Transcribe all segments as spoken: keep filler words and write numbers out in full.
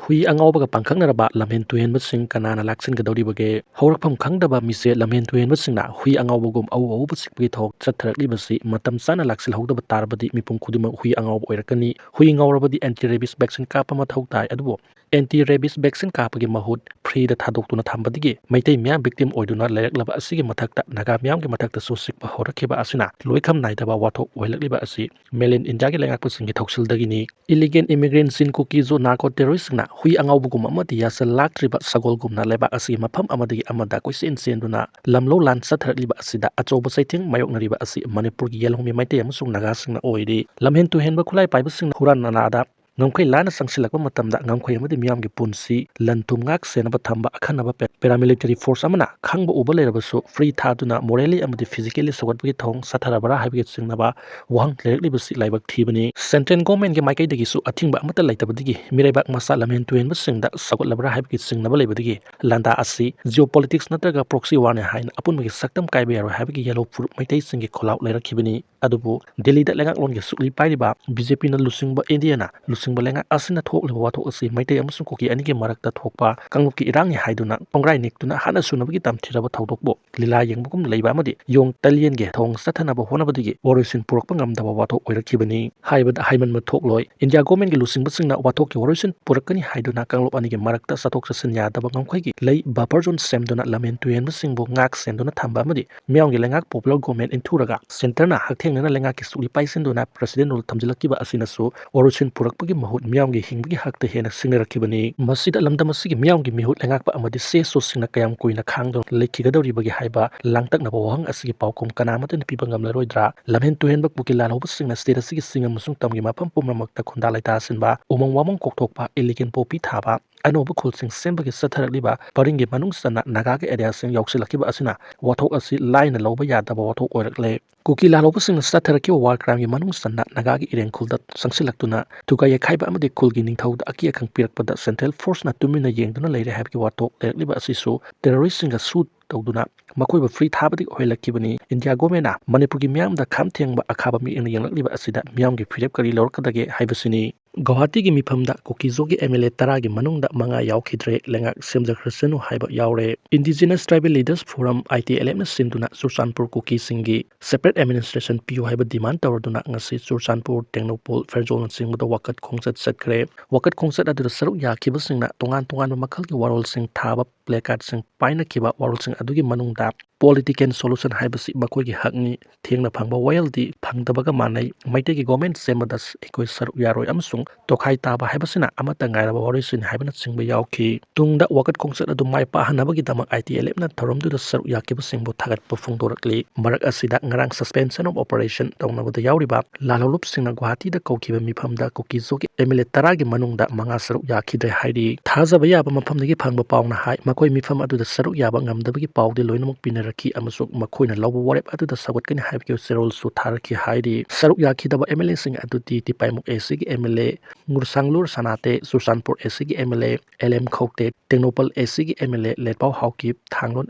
ꯍꯨꯏ ꯑꯉꯥꯎꯕꯒ ꯄꯥꯡꯈꯛꯅꯔꯕ ꯂꯝꯍꯦꯟ ꯇꯨꯍꯦꯟꯕꯁꯤꯡ ꯀꯅꯥꯅ ꯂꯥꯛꯁꯤꯟꯒꯗꯧꯔꯤꯕꯒꯦ? ꯍꯧꯔꯛꯐꯝ ꯈꯪꯗꯕ ꯃꯤꯁꯦ ꯂꯝꯍꯦꯟ ꯇꯨꯍꯦꯟꯕꯁꯤꯡꯅ ꯍꯨꯏ ꯑꯉꯥꯎꯕꯒꯨꯝ ꯑꯎ ꯑꯎꯕ ꯆꯤꯛꯄꯒꯤ ꯊꯧꯑꯣꯡ ꯆꯠꯊꯔꯛꯂꯤꯕꯁꯤ ꯃꯇꯝ ꯆꯥꯅ ꯂꯥꯛꯁꯤꯜꯍꯧꯗꯕ ꯇꯥꯔꯕꯗꯤ ꯃꯤꯄꯨꯝ ꯈꯨꯗꯤꯡꯃꯛ ꯍꯨꯏ ꯑꯉꯥꯎꯕ ꯑꯣꯏꯔꯛꯀꯅꯤ꯫ ꯍꯨꯏ ꯉꯥꯎꯔꯕꯗꯤ anti rabies vaccine ꯀꯥꯞꯄ ꯃꯊꯧ ꯇꯥꯏ꯫ ꯑꯗꯨꯕꯨ anti rabies vaccine ꯀꯥꯞꯄꯒꯤ ꯃꯍꯨꯠ free ꯗ ꯊꯥꯗꯣꯛꯇꯨꯅ ꯊꯝꯕꯗꯒꯤ ꯃꯩꯇꯩ ꯃꯤꯌꯥꯝ victim ꯑꯣꯏꯗꯨꯅ ꯂꯩꯔꯛꯂꯕ ꯑꯁꯤꯒꯤ ꯃꯊꯛꯇ ꯅꯥꯒꯥ ꯃꯤꯌꯥꯝꯒꯤ ꯃꯊꯛꯇꯁꯨ ꯆꯤꯛꯄ ꯍꯧꯔꯛꯈꯤꯕ ꯑꯁꯤꯅ ꯂꯣꯏꯈꯝ ꯅꯥꯏꯗꯕ ꯋꯥꯊꯣꯛ ꯑꯣꯏꯍꯜꯂꯛꯂꯤꯕ ꯑꯁꯤ mainland ꯏꯟꯗꯤꯌꯥꯒꯤ ꯂꯩꯉꯥꯛꯄꯁꯤꯡꯒꯤ ꯊꯧꯁꯤꯜꯗꯒꯤꯅꯤ꯫ Illegal immigrant Chin Kuki Zo narco terroristꯁꯤꯡꯅ ꯍꯨꯏ ꯑꯉꯥꯎꯕꯒꯨꯝ ꯑꯃꯗꯤ ꯌꯥꯁꯜ ꯂꯥꯛꯇ꯭ꯔꯤꯕ ꯁꯒꯣꯜꯒꯨꯝꯅ ꯂꯩꯕꯥꯛ ꯑꯁꯤꯒꯤ ꯃꯐꯝ ꯑꯃꯗꯒꯤ ꯑꯃꯗ ꯀꯣꯏꯆꯦꯟ ꯆꯦꯟꯗꯨꯅ ꯂꯝꯂꯧ ꯂꯥꯟ ꯆꯠꯊꯔꯛꯂꯤꯕ ꯑꯁꯤꯗ ꯑꯆꯧꯕ ꯆꯩꯊꯦꯡ ꯃꯥꯌꯣꯛꯅꯔꯤꯕ ꯑꯁꯤ ꯃꯅꯤꯄꯨꯔꯒꯤ ꯌꯦꯜꯍꯧꯃꯤ ꯃꯩꯇꯩ ꯑꯃꯁꯨꯡ ꯅꯥꯒꯥꯁꯤꯡꯅ ꯑꯣꯏꯔꯤ꯫ ꯂꯝꯍꯦꯟ ꯇꯨꯍꯦꯟꯕ ꯈꯨꯠꯂꯥꯏ ꯄꯥꯏꯕꯁꯤꯡꯅ ꯍꯨꯔꯥꯟ ꯅꯥꯂꯥꯗ ꯉꯝꯈꯩ ꯂꯥꯟꯅ ꯆꯪꯁꯤꯜꯂꯛꯄ ꯃꯇꯝꯗ ꯉꯝꯈꯩ ꯑꯃꯗꯤ ꯃꯤꯌꯥꯝꯒꯤ ꯄꯨꯟꯁꯤ, ꯂꯟ ꯊꯨꯝ ꯉꯥꯛ ꯁꯦꯟꯅꯕ ꯊꯝꯕ ꯑꯈꯟꯅꯕ ꯄꯦ-, paramilitary force ꯑꯃꯅ ꯈꯪꯕ ꯎꯕ ꯂꯩꯔꯕꯁꯨ free ꯊꯥꯗꯨꯅ morally ꯑꯃꯗꯤ physically ꯁꯧꯒꯠꯄꯒꯤ ꯊꯧꯑꯣꯡ ꯆꯠꯊꯔꯕ꯭ꯔꯥ ꯍꯥꯏꯕꯒꯤ ꯆꯤꯡꯅꯕ ꯋꯥꯍꯪ ꯂꯩꯔꯛꯂꯤꯕꯁꯤ ꯂꯥꯏꯕꯛ ꯊꯤꯕꯅꯤ꯫ Central governmentꯀꯤ ꯃꯥꯏꯀꯩꯗꯒꯤꯁꯨ ꯑꯊꯤꯡꯕ ꯑꯃꯠꯇ ꯂꯩꯇꯕꯗꯒꯤ ꯃꯤꯔꯩꯕꯥꯛ ꯃꯆꯥ ꯂꯝꯍꯦꯟ ꯇꯨꯍꯦꯟꯕꯁꯤꯡꯗ ꯁꯧꯒꯠꯂꯕ꯭ꯔꯥ ꯍꯥꯏꯕꯒꯤ ꯆꯤꯡꯅꯕ ꯂꯩꯕꯗꯒꯤ ꯂꯥꯟꯗꯥ ꯑꯁꯤ geopolitics ꯅꯠꯇ꯭ꯔꯒ proxy warꯅꯤ ꯍꯥꯏꯅ ꯑꯄꯨꯟꯕꯒꯤ ꯁꯛꯇꯝ ꯀꯥꯏꯕ ꯌꯥꯔꯣꯏ ꯍꯥꯏꯕꯒꯤ ꯌꯦꯜꯍꯧ ꯐꯨꯔꯨꯞ ꯃꯩꯇꯩꯁꯤꯡꯒꯤ ꯈꯣꯜꯂꯥꯎ ꯂꯩꯔꯛꯈꯤꯕꯅꯤ꯫ ꯑꯗꯨꯕꯨ ꯗꯤꯜꯂꯤꯗ ꯂꯩꯉꯥꯛꯂꯣꯟꯒꯤ ꯁꯨꯛꯂꯤ ꯄꯥꯏꯔꯤꯕ BJPꯅ ꯂꯨꯆꯤꯡꯕ NDAꯅ ꯂꯨꯆꯤꯡꯕ ꯂꯩꯉꯥꯛ ꯑꯁꯤꯅ ꯊꯣꯛꯂꯤꯕ ꯋꯥꯊꯣꯛ ꯑꯁꯤ ꯃꯩꯇꯩ ꯑꯃꯁꯨꯡ ꯀꯨꯀꯤ ꯑꯅꯤꯒꯤ ꯃꯔꯛꯇ ꯊꯣꯛꯄ ꯀꯥꯡꯂꯨꯞꯀꯤ ꯏꯔꯥꯡꯅꯤ ꯍꯥꯏꯗꯨꯅ ꯈꯣꯡꯒ꯭ꯔꯥꯏ ꯅꯤꯛꯇꯨꯅ ꯍꯥꯠꯅ ꯁꯨꯅꯕꯒꯤ ꯇꯝꯊꯤꯔꯕ ꯊꯧꯗꯣꯛꯄꯨ ꯂꯤꯂꯥ ꯌꯦꯡꯕꯒꯨꯝ ꯂꯩꯕ ꯑꯃꯗꯤ ꯌꯣꯡ ꯇꯂꯤꯌꯦꯟꯒꯤ ꯊꯧꯑꯣꯡ ꯆꯠꯊꯅꯕ ꯍꯣꯠꯅꯕꯗꯒꯤ ꯋꯥꯔꯣꯏꯁꯤꯟ ꯄꯨꯔꯛꯄ ꯉꯝꯗꯕ ꯋꯥꯊꯣꯛ ꯑꯣꯏꯔꯛꯈꯤꯕꯅꯤ꯫ ꯍꯥꯏꯕꯗ ꯍꯥꯏꯃꯟꯕ ꯊꯣꯛꯂꯣꯏ꯫ ꯏꯟꯗꯤꯌꯥ governmentꯀꯤ ꯂꯨꯆꯤꯡꯕꯁꯤꯡꯅ ꯋꯥꯊꯣꯛꯀꯤ ꯋꯥꯔꯣꯏꯁꯤꯟ ꯄꯨꯔꯛꯀꯅꯤ ꯍꯥꯏꯗꯨꯅ ꯀꯥꯡꯂꯨꯞ ꯑꯅꯤꯒꯤ ꯃꯔꯛꯇ ꯆꯠꯊꯣꯛ ꯆꯠꯁꯤꯟ ꯌꯥꯗꯕ ꯉꯝꯈꯩꯒꯤ ꯂꯩ buffer zone ꯁꯦꯝꯗꯨꯅ ꯂꯝꯍꯦꯟ ꯇꯨꯍꯦꯟꯕꯁꯤꯡꯕꯨ ꯉꯥꯛ ꯁꯦꯟꯗꯨꯅ ꯊꯝꯕ ꯑꯃꯗꯤ ꯃꯤꯌꯥꯝꯒꯤ ꯂꯩꯉꯥꯛ popular government ꯏꯟꯊꯨꯔꯒ centreꯅ ꯍꯛꯊꯦꯡꯅꯅ ꯂꯩꯉꯥꯛꯀꯤ ꯁꯨꯛꯂꯤ ꯄꯥꯏꯁꯤꯟꯗꯨꯅ president rule ꯊꯝꯖꯤꯜꯂꯛꯈꯤꯕ ꯑꯁꯤꯅꯁꯨ ꯋꯥꯔꯣꯏꯁꯤꯟ ꯄꯨꯔꯛꯄꯒꯤ ꯃꯍꯨꯠ ꯃꯤꯌꯥꯝꯒꯤ ꯍꯤꯡꯕꯒꯤ ꯍꯛꯇ ꯍꯦꯟꯅ ꯁꯤꯡꯅꯔꯛꯈꯤꯕꯅꯤ꯫ ꯃꯁꯤꯗ ꯂꯝꯗꯝ ꯑꯁꯤꯒꯤ ꯃꯤꯌꯥꯝꯒꯤ ꯃꯤꯍꯨꯠ ꯂꯩꯉꯥꯛꯄ ꯑꯃꯗꯤ ꯁꯦ ꯁꯣꯁꯤꯡꯅ ꯀꯌꯥꯝ ꯀꯨꯏꯅ ꯈꯥꯡꯗꯨꯅ ꯂꯩꯈꯤꯒꯗꯧꯔꯤꯕꯒꯦ ꯍꯥꯏꯕ ꯂꯥꯡꯇꯛꯅꯕ ꯋꯥꯍꯪ ꯑꯁꯤꯒꯤ ꯄꯥꯎꯈꯨꯝ ꯀꯅꯥꯃꯠꯇꯅ ꯄꯤꯕ ꯉꯝꯂꯔꯣꯏꯗ꯭ꯔꯥ? ꯂꯝꯍꯦꯟ ꯇꯨꯍꯦꯟꯕ ꯀꯨꯀꯤ ꯂꯥꯜꯍꯧꯕꯁꯤꯡꯅ state ꯑꯁꯤꯒꯤ ꯆꯤꯡ ꯑꯃꯁꯨꯡ ꯇꯝꯒꯤ ꯃꯐꯝ ꯄꯨꯝꯅꯃꯛꯇ ꯈꯨꯟꯗꯥ ꯂꯩꯇꯥꯁꯤꯟꯕ, ꯎꯃꯪ ꯋꯥꯃꯪ ꯀꯣꯛꯊꯣꯛꯄ, illegal poppy ꯊꯥꯕ, ꯑꯅꯧꯕ ꯈꯨꯜꯁꯤꯡ ꯁꯦꯝꯕꯒꯤ ꯆꯠꯊꯔꯛꯂꯤꯕ ꯄꯔꯤꯡꯒꯤ ꯃꯅꯨꯡ ꯆꯟꯅ ꯅꯥꯒꯥꯒꯤ areaꯁꯤꯡ ꯌꯥꯎꯁꯤꯜꯂꯛꯈꯤꯕ ꯑꯁꯤꯅ ꯋꯥꯊꯣꯛ ꯑꯁꯤ ꯂꯥꯏꯅ ꯂꯧꯕ ꯌꯥꯗꯕ ꯋꯥꯊꯣꯛ ꯑꯣꯏꯔꯛꯂꯦ꯫ ꯀꯨꯀꯤ ꯂꯥꯜꯍꯧꯕꯁꯤꯡꯅ ꯆꯠꯊꯔꯛꯈꯤꯕ war crimeꯒꯤ ꯃꯅꯨꯡ ꯆꯟꯅ ꯅꯥꯒꯥꯒꯤ ꯏꯔꯦꯡ ꯈꯨꯜꯗ ꯆꯪꯁꯤꯜꯂꯛꯇꯨꯅ ꯊꯨꯒꯥꯏ ꯌꯩꯈꯥꯏꯕ ꯑꯃꯗꯤ ꯈꯨꯜꯒꯤ ꯅꯤꯡꯊꯧꯗ ꯑꯀꯤ ꯑꯈꯪ ꯄꯤꯔꯛꯄꯗ central forceꯅ ꯇꯨꯃꯤꯟꯅ ꯌꯦꯡꯗꯨꯅ ꯂꯩꯔꯦ ꯍꯥꯏꯕꯒꯤ ꯋꯥꯊꯣꯛ ꯂꯩꯔꯛꯂꯤꯕ ꯑꯁꯤꯁꯨ terroristꯁꯤꯡꯒ ꯁꯨ ꯇꯧꯗꯨꯅ ꯃꯈꯣꯏꯕꯨ free ꯊꯥꯕꯗꯒꯤ ꯑꯣꯏꯍꯜꯂꯛꯈꯤꯕꯅꯤ꯫ ꯏꯟꯗꯤꯌꯥ ꯒꯣꯔꯃꯦꯟꯅ ꯃꯅꯤꯄꯨꯔꯒꯤ ꯃꯤꯌꯥꯝꯗ ꯈꯝ ꯊꯦꯡꯕ ꯑꯈꯥꯕ ꯃꯤꯠꯌꯦꯡꯅ ꯌꯦꯡꯂꯛꯂꯤꯕ ꯑꯁꯤꯗ ꯃꯤꯌꯥꯝꯒꯤ ꯐꯤꯔꯦꯞ ꯀꯔꯤ ꯂꯧꯔꯛꯀꯗꯒꯦ ꯍꯥꯏꯕꯁꯤꯅꯤ꯫ ꯒꯧꯍꯥꯇꯤꯒꯤ ꯃꯤꯐꯝꯗ ꯀꯨꯀꯤꯖꯣꯒꯤ M L A ꯇꯔꯥꯒꯤ ꯃꯅꯨꯡꯗ ꯃꯉꯥ ꯌꯥꯎꯈꯤꯗ꯭ꯔꯦ, ꯂꯩꯉꯥꯛ ꯁꯦꯝꯖꯈ꯭ꯔꯁꯅꯨ ꯍꯥꯏꯕ ꯌꯥꯎꯔꯦ꯫ Indigenous Tribal Leaders Forum, I T L F ꯅ ꯁꯤꯟꯗꯨꯅ ꯆꯨꯔꯆꯥꯟꯄꯨꯔ ꯀꯨꯀꯤꯁꯤꯡꯒꯤ separate administration ꯄꯤꯌꯨ ꯍꯥꯏꯕ demand ꯇꯧꯔꯗꯨꯅ ꯉꯁꯤ ꯆꯨꯔꯆꯥꯟꯄꯨꯔ, ꯇꯦꯡꯅꯧꯄꯜ, ꯐꯦꯔꯖꯧꯅꯆꯤꯡꯕꯗ ꯋꯥꯀꯠ ꯈꯣꯡꯆꯠ ꯆꯠꯈ꯭ꯔꯦ꯫ ꯋꯥꯀꯠ ꯈꯣꯡꯆꯠ ꯑꯗꯨꯗ ꯁꯔꯨꯛ ꯌꯥꯈꯤꯕꯁꯤꯡꯅ ꯇꯣꯉꯥꯟ ꯇꯣꯉꯥꯟꯕ ꯃꯈꯜꯒꯤ ꯋꯥꯔꯣꯜꯁꯤꯡ ꯊꯥꯕ placardꯁꯤꯡ ꯄꯥꯏꯅꯈꯤꯕ ꯋꯥꯔꯣꯜꯁꯤꯡ ꯑꯗꯨꯒꯤ ꯃꯅꯨꯡꯗ political solution ꯍꯥꯏꯕꯁꯤ ꯃꯈꯣꯏꯒꯤ ꯍꯛꯅꯤ, ꯊꯦꯡꯅ ꯐꯪꯕ ꯋꯥꯌꯦꯜꯗꯤ ꯐꯪꯗꯕꯒ ꯃꯥꯟꯅꯩ, ꯃꯩꯇꯩꯒꯤ government ꯁꯦꯝꯕꯗ ꯑꯩꯈꯣꯏ ꯁꯔꯨꯛ ꯌꯥꯔꯣꯏ ꯑꯃꯁꯨꯡ ꯇꯣꯈꯥꯏ ꯇꯥꯕ ꯍꯥꯏꯕꯁꯤꯅ ꯑꯃꯠꯇ ꯉꯥꯏꯔꯕ ꯋꯥꯔꯣꯏꯁꯤꯟ ꯍꯥꯏꯕꯅꯆꯤꯡꯕ ꯌꯥꯎꯈꯤ꯫ ꯇꯨꯡꯗ ꯋꯥꯀꯠ ꯈꯣꯡꯆꯠ ꯑꯗꯨ ꯃꯥꯏ ꯄꯥꯛꯍꯟꯅꯕꯒꯤꯗꯃꯛ I T L F ꯅ ꯊꯧꯔꯝꯗꯨꯗ ꯁꯔꯨꯛ ꯌꯥꯈꯤꯕꯁꯤꯡꯕꯨ ꯊꯥꯒꯠꯄ ꯐꯣꯡꯗꯣꯔꯛꯂꯤ꯫ ꯃꯔꯛ ꯑꯁꯤꯗ ꯉꯔꯥꯡ suspension of operation ꯇꯧꯅꯕꯗ ꯌꯥꯎꯔꯤꯕ ꯂꯥꯜꯍꯧꯂꯨꯞꯁꯤꯡꯅ ꯒꯨꯋꯥꯍꯥꯇꯤꯗ ꯀꯧꯈꯤꯕ ꯃꯤꯐꯝꯗ ꯀꯨꯀꯤꯖꯣꯒꯤ M L A ꯇꯔꯥꯒꯤ ꯃꯅꯨꯡꯗ ꯃꯉꯥ ꯁꯔꯨꯛ ꯌꯥꯈꯤꯗ꯭ꯔꯦ ꯍꯥꯏꯔꯤ꯫ ꯊꯥꯖꯕ ꯌꯥꯕ ꯃꯐꯝꯗꯒꯤ ꯐꯪꯕ ꯄꯥꯎꯅ ꯍꯥꯏ, ꯃꯈꯣꯏ ꯃꯤꯐꯝ ꯑꯗꯨꯗ ꯁꯔꯨꯛ ꯌꯥꯕ ꯉꯝꯗꯕꯒꯤ ꯄꯥꯎꯗꯤ ꯂꯣꯏꯅꯃꯛ ꯄꯤꯅꯔꯛꯈꯤ ꯑꯃꯁꯨꯡ ꯃꯈꯣꯏꯅ ꯂꯧꯕ ꯋꯥꯔꯦꯞ ꯑꯗꯨꯗ ꯁꯧꯒꯠꯀꯅꯤ ꯍꯥꯏꯕꯒꯤ ꯆꯦꯔꯣꯜꯁꯨ ꯊꯥꯔꯛꯈꯤ ꯍꯥꯏꯔꯤ꯫ ꯁꯔꯨꯛ ꯌꯥꯈꯤꯗꯕ M L A ꯁꯤꯡ ꯑꯗꯨꯗꯤ ꯇꯤꯄꯥꯏꯃꯨꯛ A C ꯒꯤ M L A, ꯉꯨꯔꯁꯥꯡꯂꯨꯔ ꯁꯅꯥꯇꯦ, Churachandpur A C ꯒꯤ M L A, L M ꯈꯧꯇꯦ, Tengnoupal A C ꯒꯤ M L A ꯂꯦꯠꯄꯥꯎ Haokip, ꯊꯥꯡꯂꯣꯟ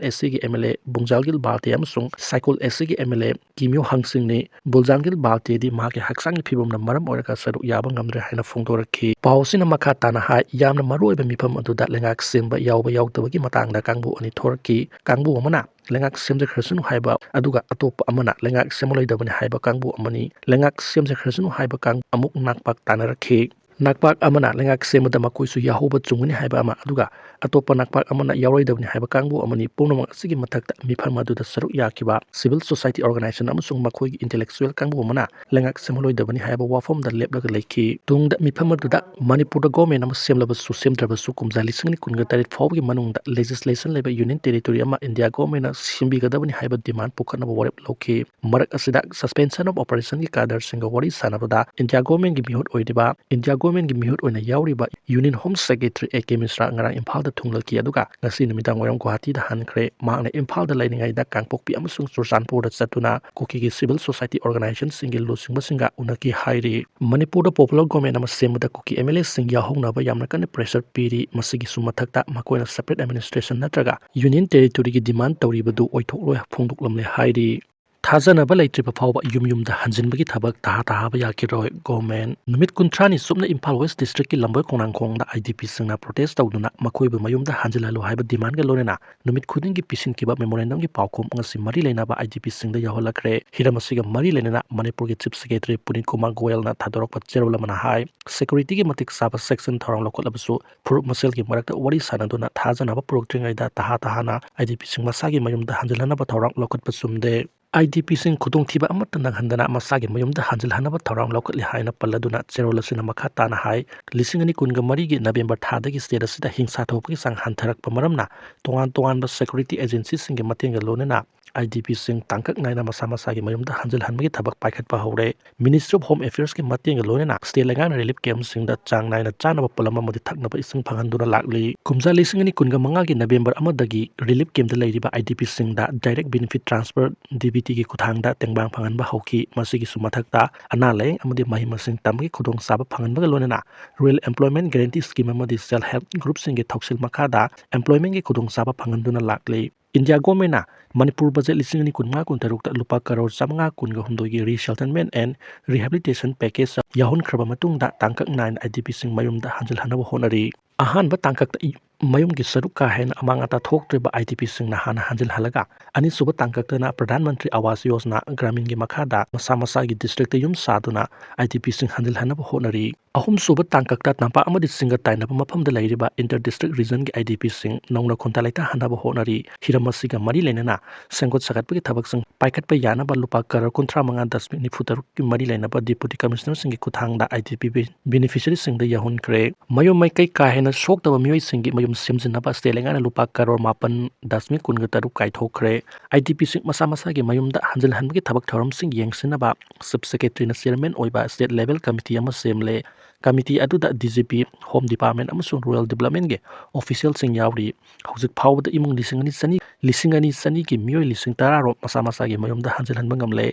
A C ꯒꯤ M L A ꯕꯨꯡꯖꯥꯜꯒꯤꯜ ꯕꯥꯜꯇꯦ ꯑꯃꯁꯨꯡ ꯁꯥꯏꯀꯣꯜ A C ꯒꯤ M L A ꯀꯤꯃꯤꯌꯨ ꯍꯪꯁꯤꯡꯅꯤ꯫ ꯕꯨꯜꯖꯥꯡꯒꯤꯜ ꯕꯥꯜꯇꯦꯗꯤ ꯃꯍꯥꯛꯀꯤ ꯍꯛꯆꯥꯡꯒꯤ ꯐꯤꯕꯝꯅ ꯃꯔꯝ ꯑꯣꯏꯔꯒ ꯁꯔꯨꯛ ꯌꯥꯕ ꯉꯝꯗ꯭ꯔꯦ ꯍꯥꯏꯅ ꯐꯣꯡꯗꯣꯔꯛꯈꯤ꯫ ꯄꯥꯎ ꯑꯁꯤꯅ ꯃꯈꯥ ꯇꯥꯅ ꯍꯥꯏ, ꯌꯥꯝꯅ ꯃꯔꯨꯑꯣꯏꯕ ꯃꯤꯐꯝ ꯑꯗꯨꯗ ꯂꯩꯉꯥꯛ ꯁꯦꯝꯕ ꯌꯥꯎꯕ ꯌꯥꯎꯗꯕꯒꯤ ꯃꯇꯥꯡꯗ ꯀꯥꯡꯕꯨ ꯑꯅꯤ ꯊꯣꯔꯛꯈꯤ꯫ ꯀꯥꯡꯕꯨ ꯑꯃꯅ ꯂꯩꯉꯥꯛ ꯁꯦꯝꯖꯈ꯭ꯔꯁꯅꯨ ꯍꯥꯏꯕ, ꯑꯗꯨꯒ ꯑꯇꯣꯞꯄ ꯑꯃꯅ ꯂꯩꯉꯥꯛ ꯁꯦꯝꯃꯔꯣꯏꯗꯕꯅꯤ ꯍꯥꯏꯕ ꯀꯥꯡꯕꯨ ꯑꯃꯅꯤ꯫ ꯂꯩꯉꯥꯛ ꯁꯦꯝꯖꯈ꯭ꯔꯁꯅꯨ ꯍꯥꯏꯕ ꯀꯥꯡꯕꯨ ꯑꯃꯨꯛ ꯅꯥꯛꯄꯥꯛ ꯇꯥꯅꯔꯛꯈꯤ꯫ ꯅꯥꯛꯄꯥꯛ ꯑꯃꯅ ꯂꯩꯉꯥꯛ ꯁꯦꯝꯕꯗ ꯃꯈꯣꯏꯁꯨ ꯌꯥꯍꯧꯕ ꯆꯨꯝꯒꯅꯤ ꯍꯥꯏꯕ ꯑꯃ, ꯑꯗꯨꯒ ꯑꯇꯣꯞꯄ ꯅꯥꯛꯄꯥꯛ ꯑꯃꯅ ꯌꯥꯎꯔꯣꯏꯗꯕꯅꯤ ꯍꯥꯏꯕ ꯀꯥꯡꯕꯨ ꯑꯃꯅꯤ꯫ ꯄꯨꯝꯅꯃꯛ ꯑꯁꯤꯒꯤ ꯃꯊꯛꯇ ꯃꯤꯐꯝ ꯑꯗꯨꯗ ꯁꯔꯨꯛ ꯌꯥꯈꯤꯕ civil society organization ꯑꯃꯁꯨꯡ ꯃꯈꯣꯏꯒꯤ intellectual ꯀꯥꯡꯕꯨ ꯑꯃꯅ ꯂꯩꯉꯥꯛ ꯁꯦꯝꯍꯜꯂꯣꯏꯗꯕꯅꯤ ꯍꯥꯏꯕ ꯋꯥꯐꯝꯗ ꯂꯦꯞꯂꯒ ꯂꯩꯈꯤ꯫ ꯇꯨꯡꯗ ꯃꯤꯐꯝ ꯑꯗꯨꯗ ꯃꯅꯤꯄꯨꯔꯗ government ꯑꯃ ꯁꯦꯝꯂꯕꯁꯨ ꯁꯦꯝꯗ꯭ꯔꯕꯁꯨ ꯀꯨꯝꯖꯥ ꯂꯤꯁꯤꯡ ꯑꯅꯤ ꯀꯨꯟꯒ ꯇꯔꯦꯠ ꯐꯥꯎꯕꯒꯤ ꯃꯅꯨꯡꯗ legislation ꯂꯩꯕ union territory ꯑꯃ ꯏꯟꯗꯤꯌꯥ governmentꯅ ꯁꯦꯝꯕꯤꯒꯗꯕꯅꯤ ꯍꯥꯏꯕ demand ꯄꯨꯈꯠꯅꯕ ꯋꯥꯔꯦꯞ ꯂꯧꯈꯤ꯫ ꯃꯔꯛ ꯑꯁꯤꯗ suspension of operationꯒꯤ cadreꯁꯤꯡꯒ ꯋꯥꯔꯤ ꯁꯥꯟꯅꯕꯗ ꯏꯟꯗꯤꯌꯥ governmentꯀꯤ ꯃꯤꯍꯨꯠ ꯑꯣꯏꯔꯤꯕ ꯏꯟꯗꯤꯌꯥ ꯒꯣꯔꯃꯦꯟꯒꯤ ꯃꯤꯍꯨꯠ ꯑꯣꯏꯅ ꯌꯥꯎꯔꯤꯕ Union Home Secretary A K ꯃꯤꯁ꯭ꯔꯥ ꯉꯔꯥꯡ ꯏꯝꯐꯥꯜꯗ ꯊꯨꯡꯂꯈꯤ, ꯑꯗꯨꯒ ꯉꯁꯤ ꯅꯨꯃꯤꯗꯥꯡ ꯋꯥꯏꯔꯝ ꯒꯨꯋꯥꯍꯥꯇꯤꯗ ꯍꯟꯈ꯭ꯔꯦ꯫ ꯃꯍꯥꯛꯅ ꯏꯝꯐꯥꯜꯗ ꯂꯩꯔꯤꯉꯩꯗ ꯀꯥꯡꯄꯣꯛꯄꯤ ꯑꯃꯁꯨꯡ ꯆꯨꯔꯆꯥꯟꯄꯨꯔꯗ ꯆꯠꯇꯨꯅ ꯀꯨꯀꯤꯒꯤ civil society organizationꯁꯤꯡꯒꯤ ꯂꯨꯆꯤꯡꯕꯁꯤꯡꯒ ꯎꯅꯈꯤ ꯍꯥꯏꯔꯤ꯫ ꯃꯅꯤꯄꯨꯔꯗ popular government ꯑꯃ ꯁꯦꯝꯕꯗ ꯀꯨꯀꯤ MLAꯁꯤꯡ ꯌꯥꯎꯍꯧꯅꯕ ꯌꯥꯝꯅ ꯀꯟꯅ pressure ꯄꯤꯔꯤ꯫ ꯃꯁꯤꯒꯤꯁꯨ ꯃꯊꯛꯇ ꯃꯈꯣꯏꯅ separate administration ꯅꯠꯇ꯭ꯔꯒ Union Territoryꯒꯤ demand ꯇꯧꯔꯤꯕꯗꯨ ꯑꯣꯏꯊꯣꯛꯂꯣꯏ ꯐꯣꯡꯗꯣꯛꯂꯝꯂꯦ ꯍꯥꯏꯔꯤ꯫ ꯊꯥꯖꯅꯕ ꯂꯩꯇ꯭ꯔꯤꯕ ꯐꯥꯎꯕ ꯌꯨꯝ ꯌꯨꯝꯗ ꯍꯟꯖꯤꯟꯕꯒꯤ ꯊꯕꯛ ꯇꯍꯥ ꯇꯍꯥꯕ ꯌꯥꯈꯤꯔꯣꯏ꯫ Government ꯅꯨꯃꯤꯠ ꯀꯨꯟꯊ꯭ꯔꯥꯅꯤ ꯆꯨꯞꯅ ꯏꯝꯐꯥꯜ West Districtꯀꯤ ꯂꯝꯕꯣꯏ ꯈꯣꯡꯅꯥꯡꯈꯣꯡꯗ IDPꯁꯤꯡꯅ protest ꯇꯧꯗꯨꯅ ꯃꯈꯣꯏꯕꯨ ꯃꯌꯨꯝꯗ ꯍꯟꯖꯤꯜꯍꯜꯂꯨ ꯍꯥꯏꯕ demandꯒ ꯂꯣꯏꯅꯅ ꯅꯨꯃꯤꯠ ꯈꯨꯗꯤꯡꯒꯤ ꯄꯤꯁꯤꯟꯈꯤꯕ memorandumꯒꯤ ꯄꯥꯎꯈꯨꯝ ꯉꯁꯤ ꯃꯔꯤ ꯂꯩꯅꯕ IDPꯁꯤꯡꯗ ꯌꯧꯍꯜꯂꯛꯈ꯭ꯔꯦ꯫ ꯍꯤꯔꯝ ꯑꯁꯤꯒ ꯃꯔꯤ ꯂꯩꯅꯅ ꯃꯅꯤꯄꯨꯔꯒꯤ Chief Secretary ꯄꯨꯅꯤꯠ ꯀꯨꯃꯥꯔ ꯒꯣꯌꯜꯅ ꯊꯥꯗꯣꯔꯛꯄ ꯆꯦꯔꯣꯜ ꯑꯃꯅ ꯍꯥꯏ, securityꯒꯤ ꯃꯇꯤꯛ ꯆꯥꯕ section ꯊꯧꯔꯥꯡ ꯂꯧꯈꯠꯂꯕꯁꯨ ꯐꯨꯔꯨꯞ ꯃꯁꯦꯜꯒꯤ ꯃꯔꯛꯇ ꯋꯥꯔꯤ ꯁꯥꯟꯅꯗꯨꯅ ꯊꯥꯖꯅꯕ ꯄꯨꯔꯛꯇ꯭ꯔꯤꯉꯩꯗ ꯇꯍꯥ ꯇꯍꯥꯅ IDPꯁꯤꯡ ꯃꯁꯥꯒꯤ ꯃꯌꯨꯝꯗ ꯍꯟꯖꯤꯜꯍꯟꯅꯕ ꯊꯧꯔꯥꯡ ꯂꯧꯈꯠꯄ ꯆꯨꯝꯗꯦ꯫ IDPꯁꯤꯡ ꯈꯨꯗꯣꯡꯊꯤꯕ ꯑꯃꯠꯇ ꯅꯪꯍꯟꯗꯅ ꯃꯁꯥꯒꯤ ꯃꯌꯨꯝꯗ ꯍꯟꯖꯤꯜꯍꯟꯅꯕ ꯊꯧꯔꯥꯡ ꯂꯧꯈꯠꯂꯤ ꯍꯥꯏꯅ ꯄꯜꯂꯗꯨꯅ ꯆꯦꯔꯣꯜ ꯑꯁꯤꯅ ꯃꯈꯥ ꯇꯥꯅ ꯍꯥꯏ, ꯂꯤꯁꯤꯡ ꯑꯅꯤ ꯀꯨꯟꯒ ꯃꯔꯤꯒꯤ November ꯊꯥꯗꯒꯤ state ꯑꯁꯤꯗ ꯍꯤꯡꯁꯥ ꯊꯣꯛꯄꯒꯤ ꯆꯥꯡ ꯍꯟꯊꯔꯛꯄ ꯃꯔꯝꯅ ꯇꯣꯉꯥꯟ ꯇꯣꯉꯥꯟꯕ security agencyꯁꯤꯡꯒꯤ ꯃꯇꯦꯡꯒ ꯂꯣꯏꯅꯅ IDPꯁꯤꯡ ꯇꯥꯡꯀꯛ ꯅꯥꯏꯅ ꯃꯁꯥ ꯃꯁꯥꯒꯤ ꯃꯌꯨꯝꯗ ꯍꯟꯖꯤꯜꯍꯟꯕꯒꯤ ꯊꯕꯛ ꯄꯥꯏꯈꯠꯄ ꯍꯧꯔꯦ꯫ Ministry of Home Affairsꯀꯤ ꯃꯇꯦꯡꯒ ꯂꯣꯏꯅꯅ state ꯂꯩꯉꯥꯛꯅ relief campꯁꯤꯡꯗ ꯆꯥꯡ ꯅꯥꯏꯅ ꯆꯥꯅꯕ ꯄꯣꯠꯂꯝ ꯑꯃꯗꯤ ꯊꯛꯅꯕ ꯏꯁꯤꯡ ꯐꯪꯍꯟꯗꯨꯅ ꯂꯥꯛꯂꯤ꯫ ꯀꯨꯝꯖꯥ ꯂꯤꯁꯤꯡ ꯑꯅꯤ ꯀꯨꯟꯒ ꯃꯉꯥꯒꯤ November ꯑꯃꯗꯒꯤ relief campꯇ ꯂꯩꯔꯤꯕ IDPꯁꯤꯡꯗ direct benefit transfer, DBTꯒꯤ ꯈꯨꯠꯊꯥꯡꯗ ꯇꯦꯡꯕꯥꯡ ꯐꯪꯍꯟꯕ ꯍꯧꯈꯤ꯫ ꯃꯁꯤꯒꯤꯁꯨ ꯃꯊꯛꯇ ꯑꯅꯥ ꯂꯥꯌꯦꯡ ꯑꯃꯗꯤ ꯃꯍꯩ ꯃꯁꯤꯡ ꯇꯝꯕꯒꯤ ꯈꯨꯗꯣꯡꯆꯥꯕ ꯐꯪꯍꯟꯕꯒ ꯂꯣꯏꯅꯅ Rural Employment Guarantee Scheme ꯑꯃꯗꯤ Self Help Groupꯁꯤꯡꯒꯤ ꯊꯧꯁꯤꯜ ꯃꯈꯥꯗ employmentꯀꯤ ꯈꯨꯗꯣꯡꯆꯥꯕ ꯐꯪꯍꯟꯗꯨꯅ ꯂꯥꯛꯂꯤ꯫ India governmentꯅ ꯃꯅꯤꯄꯨꯔ budget ꯂꯤꯁꯤꯡ ꯑꯅꯤ ꯀꯨꯟꯃꯉꯥ ꯀꯨꯟꯇꯔꯨꯛꯇ ꯂꯨꯄꯥ ꯀꯔꯣꯔ ꯆꯥꯃꯉꯥ ꯀꯨꯟꯒ ꯍꯨꯝꯗꯣꯏꯒꯤ Resettlement and Rehabilitation Package ꯌꯥꯎꯍꯟꯈ꯭ꯔꯕ ꯃꯇꯨꯡꯗ ꯇꯥꯡꯀꯛ ꯅꯥꯏꯅ IDPꯁꯤꯡ ꯃꯌꯨꯝꯗ ꯍꯟꯖꯤꯜꯍꯟꯅꯕ ꯍꯣꯠꯅꯔꯤ꯫ ꯑꯍꯥꯟꯕ ꯇꯥꯡꯀꯛꯇ ꯏ-, ꯃꯌꯨꯝꯒꯤ ꯁꯔꯨꯛ ꯀꯥ ꯍꯦꯟꯅ ꯑꯃꯥꯡ ꯑꯇꯥ ꯊꯣꯛꯇ꯭ꯔꯤꯕ IDPꯁꯤꯡꯅ ꯍꯥꯟꯅ ꯍꯟꯖꯤꯜꯍꯜꯂꯒ, ꯑꯅꯤꯁꯨꯕ ꯇꯥꯡꯀꯛꯇꯅ Pradhan Mantri Awas Yojana Graminꯒꯤ ꯃꯈꯥꯗ ꯃꯁꯥ ꯃꯁꯥꯒꯤ districtꯇ ꯌꯨꯝ ꯁꯥꯗꯨꯅ IDPꯁꯤꯡ ꯍꯟꯖꯤꯜꯍꯟꯅꯕ ꯍꯣꯠꯅꯔꯤ꯫ ꯑꯍꯨꯝꯁꯨꯕ ꯇꯥꯡꯀꯛꯇ ꯇꯝꯄꯥꯛ ꯑꯃꯗꯤ ꯆꯤꯡꯒ ꯇꯥꯏꯅꯕ ꯃꯐꯝꯗ ꯂꯩꯔꯤꯕ inter district regionꯒꯤ IDPꯁꯤꯡ ꯅꯧꯅ ꯈꯣꯟꯊꯥ ꯂꯩꯇꯥꯍꯟꯅꯕ ꯍꯣꯠꯅꯔꯤ꯫ ꯍꯤꯔꯝ ꯑꯁꯤꯒ ꯃꯔꯤ ꯂꯩꯅꯅ ꯁꯦꯝꯒꯠ ꯁꯥꯒꯠꯄꯒꯤ ꯊꯕꯛꯁꯤꯡ ꯄꯥꯏꯈꯠꯄ ꯌꯥꯅꯕ ꯂꯨꯄꯥ ꯀꯔꯣꯔ ꯀꯨꯟꯊ꯭ꯔꯥ ꯃꯉꯥ ꯗꯁꯃꯤꯛ ꯅꯤꯐꯨ ꯇꯔꯨꯛꯀꯤ ꯃꯔꯤ ꯂꯩꯅꯕ Deputy Commissionerꯁꯤꯡꯒꯤ ꯈꯨꯠꯊꯥꯡꯗ IDP beneficiaryꯁꯤꯡꯗ ꯌꯧꯍꯟꯈ꯭ꯔꯦ꯫ ꯃꯌꯨꯝ ꯃꯀꯩ ꯀꯥ ꯍꯦꯟꯅ ꯁꯣꯛꯇꯕ ꯃꯤꯑꯣꯏꯁꯤꯡꯒꯤ ꯃꯌꯨꯝ ꯁꯦꯝꯖꯤꯟꯅꯕ state ꯂꯩꯉꯥꯛꯅ ꯂꯨꯄꯥ ꯀꯔꯣꯔ ꯃꯥꯄꯟ ꯗꯁꯃꯤꯛ ꯀꯨꯟꯒ ꯇꯔꯨꯛ ꯀꯥꯏꯊꯣꯛꯈ꯭ꯔꯦ꯫ IDPꯁꯤꯡ ꯃꯁꯥ ꯃꯁꯥꯒꯤ ꯃꯌꯨꯝꯗ ꯍꯟꯖꯤꯜꯍꯟꯕꯒꯤ ꯊꯕꯛ ꯊꯧꯔꯝꯁꯤꯡ ꯌꯦꯡꯁꯤꯟꯅꯕ Chief Secretaryꯅ chairman ꯑꯣꯏꯕ state level committee ꯑꯃ ꯁꯦꯝꯂꯦ꯫ ꯀꯃꯤꯇꯤ ꯑꯗꯨꯗ D G P, Home Department ꯑꯃꯁꯨꯡ Rural Developmentꯀꯤ officialꯁꯤꯡ ꯌꯥꯎꯔꯤ꯫ ꯍꯧꯖꯤꯛ ꯐꯥꯎꯕꯗ ꯏꯃꯨꯡ ꯂꯤꯁꯤꯡ ꯑꯅꯤ ꯆꯅꯤ, ꯂꯤꯁꯤꯡ ꯑꯅꯤ ꯆꯅꯤꯒꯤ ꯃꯤꯑꯣꯏ ꯂꯤꯁꯤꯡ ꯇꯔꯥ ꯔꯣꯝ ꯃꯁꯥ ꯃꯁꯥꯒꯤ ꯃꯌꯨꯝꯗ ꯍꯟꯖꯤꯜꯍꯟꯕ ꯉꯝꯂꯦ꯫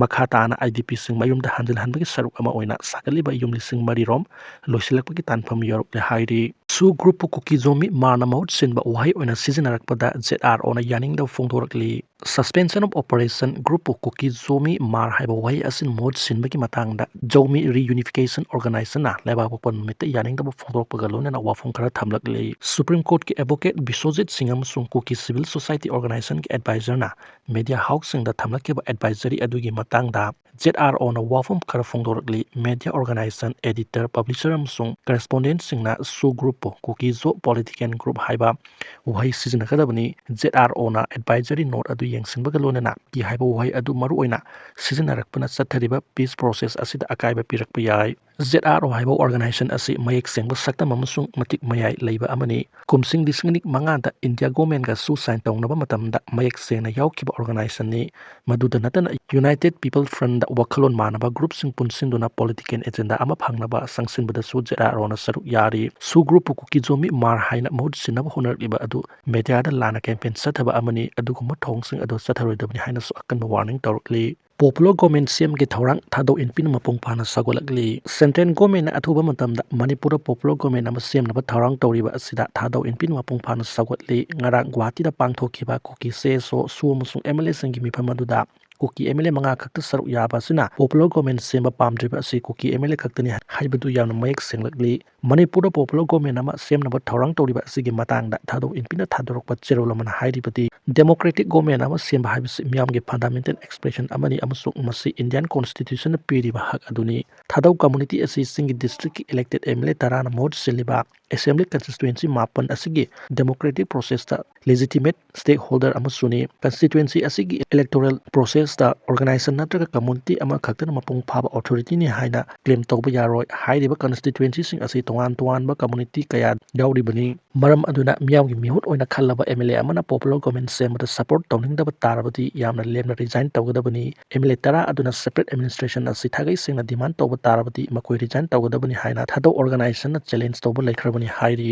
ꯃꯈꯥ ꯇꯥꯅ IDPꯁꯤꯡ ꯃꯌꯨꯝꯗ ꯍꯟꯖꯤꯜꯍꯟꯕꯒꯤ ꯁꯔꯨꯛ ꯑꯃ ꯑꯣꯏꯅ ꯁꯥꯒꯠꯂꯤꯕ ꯌꯨꯝ ꯂꯤꯁꯤꯡ ꯃꯔꯤ ꯔꯣꯝ ꯂꯣꯏꯁꯤꯜꯂꯛꯄꯒꯤ ꯇꯥꯟꯐꯝ ꯌꯧꯔꯛꯂꯦ ꯍꯥꯏꯔꯤ꯫ ꯁꯨ group ꯄꯨ ꯀꯨꯀꯤ ꯖꯣꯃꯤ ꯃꯥꯔꯅ ꯃꯍꯨꯠ ꯁꯤꯟꯕ ꯋꯥꯍꯩ ꯑꯣꯏꯅ ꯁꯤꯖꯤꯟꯅꯔꯛꯄꯗ ZROꯅ ꯌꯥꯅꯤꯡꯗꯕ ꯐꯣꯡꯗꯣꯔꯛꯂꯤ꯫ Suspension of Operation group ꯄꯨ ꯀꯨꯀꯤ ꯖꯣꯃꯤ ꯃꯥꯔ ꯍꯥꯏꯕ ꯋꯥꯍꯩ ꯑꯁꯤꯅ ꯃꯍꯨꯠ ꯁꯤꯟꯕꯒꯤ ꯃꯇꯥꯡꯗ ꯖꯧꯃꯤ Reunification Organizationꯅ ꯂꯩꯕꯥꯛꯄꯣꯛꯄ ꯅꯨꯃꯤꯠꯇ ꯌꯥꯅꯤꯡꯗꯕ ꯐꯣꯡꯗꯣꯔꯛꯄꯒ ꯂꯣꯏꯅꯅ ꯋꯥꯐꯝ ꯈꯔ ꯊꯝꯂꯛꯂꯤ꯫ Supreme Courtꯀꯤ advocate ꯕꯤꯁ꯭ꯋꯖꯤꯠ ꯁꯤꯡ ꯑꯃꯁꯨꯡ ꯀꯨꯀꯤ civil society organizationꯒꯤ advisorꯅ media houseꯁꯤꯡꯗ ꯊꯝꯂꯛꯈꯤꯕ advisory ꯑꯗꯨꯒꯤ ꯃꯇꯥꯡꯗ ZROꯅ ꯋꯥꯐꯝ ꯈꯔ ꯐꯣꯡꯗꯣꯔꯛꯂꯤ꯫ Media organization, editor, publisher ꯑꯃꯁꯨꯡ correspondentꯁꯤꯡꯅ ꯁꯨ group ꯄꯨ ꯀꯨꯀꯤ ꯖꯣ political group ꯍꯥꯏꯕ ꯋꯥꯍꯩ ꯁꯤꯖꯤꯟꯅꯒꯗꯕꯅꯤ꯫ ZROꯅ advisory note ꯑꯗꯨ ꯌꯦꯡꯁꯤꯟꯕꯒ ꯂꯣꯏꯅꯅ ꯀꯨꯀꯤ ꯍꯥꯏꯕ ꯋꯥꯍꯩ ꯑꯗꯨ ꯃꯔꯨꯑꯣꯏꯅ ꯁꯤꯖꯤꯟꯅꯔꯛꯄꯅ ꯆꯠꯊꯔꯤꯕ peace process ꯑꯁꯤꯗ ꯑꯀꯥꯏꯕ ꯄꯤꯔꯛꯄ ꯌꯥꯏ꯫ ZRO ꯍꯥꯏꯕ organization ꯑꯁꯤ ꯃꯌꯦꯛ ꯁꯦꯡꯕ ꯁꯛꯇꯝ ꯑꯃꯁꯨꯡ ꯃꯇꯤꯛ ꯃꯌꯥꯏ ꯂꯩꯕ ꯑꯃꯅꯤ꯫ ꯀꯨꯝꯁꯤꯡ ꯂꯤꯁꯤꯡ ꯑꯅꯤ ꯃꯉꯥꯗ India governmentꯒ ꯁꯨ sign ꯇꯧꯅꯕ ꯃꯇꯝꯗ ꯃꯌꯦꯛ ꯁꯦꯡꯅ ꯌꯥꯎꯈꯤꯕ organizationꯅꯤ꯫ ꯃꯗꯨꯗ ꯅꯠꯇꯅ United People Frontꯗ ꯋꯥꯈꯜꯂꯣꯟ ꯃꯥꯟꯅꯕ groupꯁꯤꯡ ꯄꯨꯟꯁꯤꯟꯗꯨꯅ political agenda ꯑꯃ ꯐꯪꯅꯕ ꯆꯪꯁꯤꯟꯕꯗꯁꯨ ZROꯅ ꯁꯔꯨꯛ ꯌꯥꯔꯤ꯫ ꯁꯨ group ꯄꯨ ꯀꯨꯀꯤ ꯖꯣꯃꯤ ꯃꯥꯔ ꯍꯥꯏꯅ ꯃꯍꯨꯠ ꯁꯤꯟꯅꯕ ꯍꯣꯠꯅꯔꯛꯂꯤꯕ ꯑꯗꯨ mediaꯗ ꯂꯥꯟꯅ campaign ꯆꯠꯊꯕ ꯑꯃꯅꯤ꯫ ꯑꯗꯨꯒꯨꯝꯕ ꯊꯧꯑꯣꯡꯁꯤꯡ ꯑꯗꯨ ꯆꯠꯊꯔꯣꯏꯗꯕꯅꯤ ꯍꯥꯏꯅꯁꯨ ꯑꯀꯟꯕ warning ꯇꯧꯔꯛꯂꯤ꯫ Popular government ꯁꯦꯝꯒꯤ ꯊꯧꯔꯥꯡ ꯊꯥꯗꯧ ꯏꯟꯄꯤꯅ ꯃꯄꯨꯡ ꯐꯥꯅ ꯁꯧꯒꯠꯂꯛꯂꯤ꯫ Central governmentꯅ ꯑꯊꯨꯕ ꯃꯇꯝꯗ ꯃꯅꯤꯄꯨꯔꯗ popular government ꯑꯃ ꯁꯦꯝꯅꯕ ꯊꯧꯔꯥꯡ ꯇꯧꯔꯤꯕ ꯑꯁꯤꯗ ꯊꯥꯗꯧ ꯏꯟꯄꯤꯅ ꯃꯄꯨꯡ ꯐꯥꯅ ꯁꯧꯒꯠꯂꯤ꯫ ꯉꯔꯥꯡ ꯒꯨꯋꯥꯍꯥꯇꯤꯗ ꯄꯥꯡꯊꯣꯛꯈꯤꯕ ꯀꯨꯀꯤ CSO, ꯁꯨ ꯑꯃꯁꯨꯡ MLAꯁꯤꯡꯒꯤ ꯃꯤꯐꯝ ꯑꯗꯨꯗ ꯀꯨꯀꯤ MLA ꯃꯉꯥ ꯈꯛꯇ ꯁꯔꯨꯛ ꯌꯥꯕ ꯑꯁꯤꯅ popular government ꯁꯦꯝꯕ ꯄꯥꯝꯗ꯭ꯔꯤꯕ ꯑꯁꯤ ꯀꯨꯀꯤ MLA ꯈꯛꯇꯅꯤ ꯍꯥꯏꯕꯗꯨ ꯌꯥꯝꯅ ꯃꯌꯦꯛ ꯁꯦꯡꯂꯛꯂꯤ꯫ ꯃꯅꯤꯄꯨꯔꯗ popular government ꯑꯃ ꯁꯦꯝꯅꯕ ꯊꯧꯔꯥꯡ ꯇꯧꯔꯤꯕ ꯑꯁꯤꯒꯤ ꯃꯇꯥꯡꯗ ꯊꯥꯗꯧ ꯏꯟꯄꯤꯅ ꯊꯥꯗꯣꯔꯛꯄ ꯆꯦꯔꯣꯜ ꯑꯃꯅ ꯍꯥꯏꯔꯤꯕꯗꯤ, democratic government ꯑꯃ ꯁꯦꯝꯕ ꯍꯥꯏꯕꯁꯤ ꯃꯤꯌꯥꯝꯒꯤ fundamental expression ꯑꯃꯅ ꯑꯃꯁꯨꯡ ꯃꯁꯤ Indian constitutionꯅ ꯄꯤꯔꯤꯕ ꯍꯛ ꯑꯗꯨꯅꯤ꯫ ꯊꯥꯗꯧ communityꯁꯤ ꯆꯤꯡꯒꯤ districtꯀꯤ elected MLA ꯇꯔꯥꯅ ꯃꯍꯨꯠ ꯁꯤꯜꯂꯤꯕ Assembly constituency ꯃꯥꯄꯟ ꯑꯁꯤꯒꯤ democratic process ꯇ legitimate stakeholder ꯑꯃꯁꯨꯅꯤ꯫ Constituency ꯑꯁꯤꯒꯤ electoral process ꯇ organization ꯅꯠꯇ꯭ꯔꯒ community ꯑꯃꯈꯛꯇꯅ ꯃꯄꯨꯡ ꯐꯥꯕ authority ꯅꯤ ꯍꯥꯏꯅ claim ꯇꯧꯕ ꯌꯥꯔꯣꯏ꯫ ꯍꯥꯏꯔꯤꯕ constituency ꯁꯤꯡ ꯑꯁꯤ ꯇꯣꯉꯥꯟ ꯇꯣꯉꯥꯟꯕ community ꯀꯌꯥ ꯌꯥꯎꯔꯤꯕꯅꯤ꯫ ꯃꯔꯝ ꯑꯗꯨꯅ ꯃꯤꯌꯥꯝꯒꯤ ꯃꯤꯍꯨꯠ ꯑꯣꯏꯅ ꯈꯜꯂꯕ M L A ꯑꯃꯅ popular government ꯁꯦꯝꯕꯗ support ꯇꯧꯅꯤꯡꯗꯕ ꯇꯥꯔꯕꯗꯤ ꯌꯥꯝꯅ ꯂꯦꯝꯅ resign ꯇꯧꯒꯗꯕꯅꯤ꯫ M L A ꯇꯔꯥ ꯑꯗꯨꯅ separate administration ꯑꯁꯤ ꯊꯥꯒꯩ ꯁꯦꯡꯅ demand ꯇꯧꯕ ꯇꯥꯔꯕꯗꯤ ꯃꯈꯣꯏ resign ꯇꯧꯒꯗꯕꯅꯤ ꯍꯥꯏꯅ ꯊꯥꯗꯧ organization ꯅ challenge ꯇꯧꯕ ꯂꯩꯈ꯭ꯔꯕꯅꯤ ꯍꯥꯏꯔꯤ꯫